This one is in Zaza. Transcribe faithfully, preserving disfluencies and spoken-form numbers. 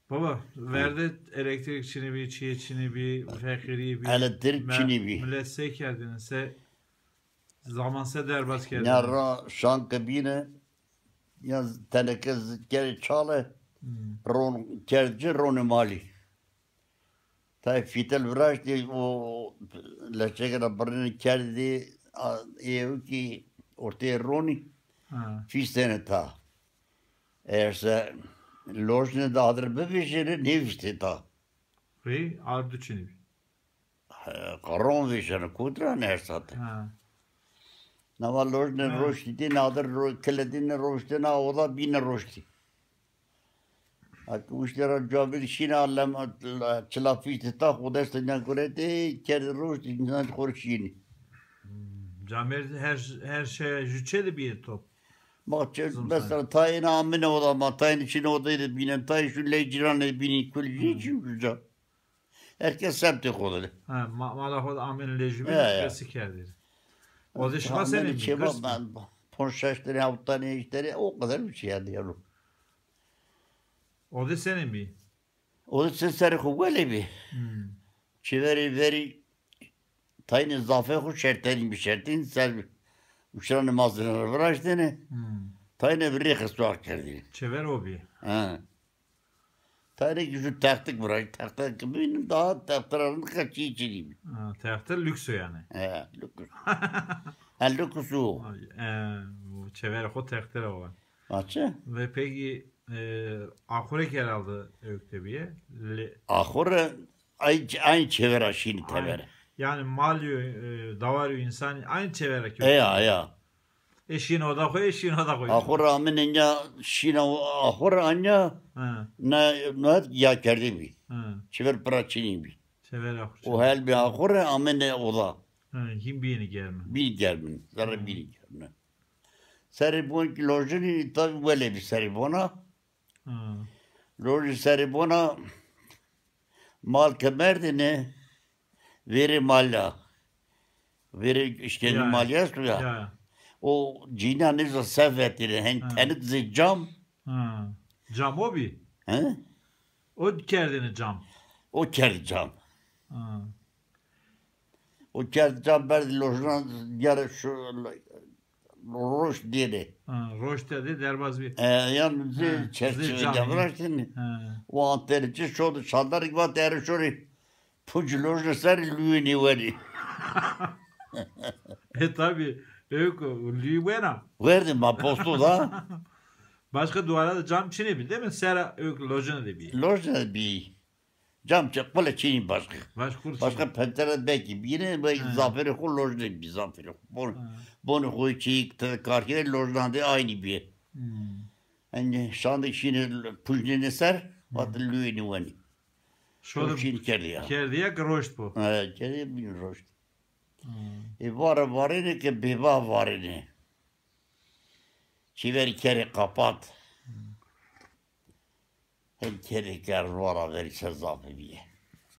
Baba, verde elektrik çinî bî, çîyê çinî bî, feqîrî bî. Elektrik çinî bî. Milet se kerdêne, se zaman se derbaz kerdêne. Ya ra şan ke bîne, ya teneke zi-, kerê çale, hmm, ron, kerd ci ronê malî. Tay fîtel viraştî, o leçeke ra birnenê kerdî, a, ê ewkî orteyê ronî, ha, fîstêne ta. Eger se lojnê de adir bivêjêne, nêvîstê ta. Rê ardu çinî bî. He, ron vêjeno, kotî ra nêesto ta. Ha. Nama lojnê, ha, roştî dî, nadir ro-, kile dî nêroştê, na oda bîne roştî. Eke uştê ra cabir şîna, lem-, çila fîstê ta, xo destê nîya guretê, kerdê roştî, însan xo rê şînî. Hmm, camêrd her, her şey jû çê de bîyê top. Ma çê, mesela tayêne amêne oda ma, tayêne şîne odayê de bînen, tayê şûn ley cîranê de bînî, kulî jê çin uca. Her kes semtê xo de. Ha, ma-, mala xo de amêne lê jûbîne, qesî kerdêne. Odê şima senên bî? Çêma, ben ponc şeş tenî, hewt tenî, heşt tenî, o kadar bir şey yani, yani. Odê senên bî? Odê se serê xo welê bî. Hmm. Çêverê verî tayêne zafê xo şertenî bî, şertenî ser uşranê mazine ra viraştêne. Hmm. Tayêne bi rêxe suax kerdêne. Çêver o bî. Ha. Tayêne ki jû textik viraşt, textik ki bînin, daha texte ra rind qe çî çinî bî. Ha, texte lüks o yani. He, lüks. Ha, lüks o. Ay, e, bu çêverê xo texte ra wa. Açı. Ve peki, e, axurek herhalde ewk de bîye. Le- Axure ay-, aynı çêver ra şînî teber. Yani mal yo, e, dawar yo, însan aynı çêver ra kewt. Eya, eya. Ê şîn oda xo, ê şîn oda xo. Axure amêne nya, şîna axure anya, ha, na, na ya kerdê bî. Ha. Çêver pira çinî bî. Çêver axure. O hel bî axure amêne oda. Ha, hîn bîyêne germin. Bî germin, zerre bî germin. Serê bon ki lojinî, tabi welê bî serê bona. Ha. Lojî serê bona mal ke merdêne, verê malî ya. Verê îşkencê malî esto ya. Ya. O cîna nêza se vetêne, hen tenik zê cam. Ha. Cam o bî? He? O kerdêne cam. O kerdî cam. Ha. O kerd cam berdî lojna, dîyare şu roşt dêne. Ha, roşt de derbaz bî. E, yan zê çerçeve de viraştêne. Ha. O antenê ci şodo çandarî, vat ere şorê puncî lojna ser luyê nêwenî. E, tabi, ewk luyî wena. Werdî ma posto da. Başka duvara de cam çinê bî, değil mi? Sera ewk lojna de bî. Lojna de bî. Cam çi qule çinî başka. Baş qul çinî. Başka pencere belkî bîne, belkî zafêrê xo lojnê bî, zafêrê xo. Bon-, bonê xo çî tede kar kerê, lojnan de aynî bîye. Hmm. Enê şandik şîne puncnêne ser, vat luyê nêwenî. Şodir şîn kerdî ya. Kerdî ya ki roşt bo. He, kerdî ya bîn roşt. Hmm. E, vare varêne ki bêva varêne. Çêverî kerê qapat. Hem kerê ke rora verî se zafî bîye.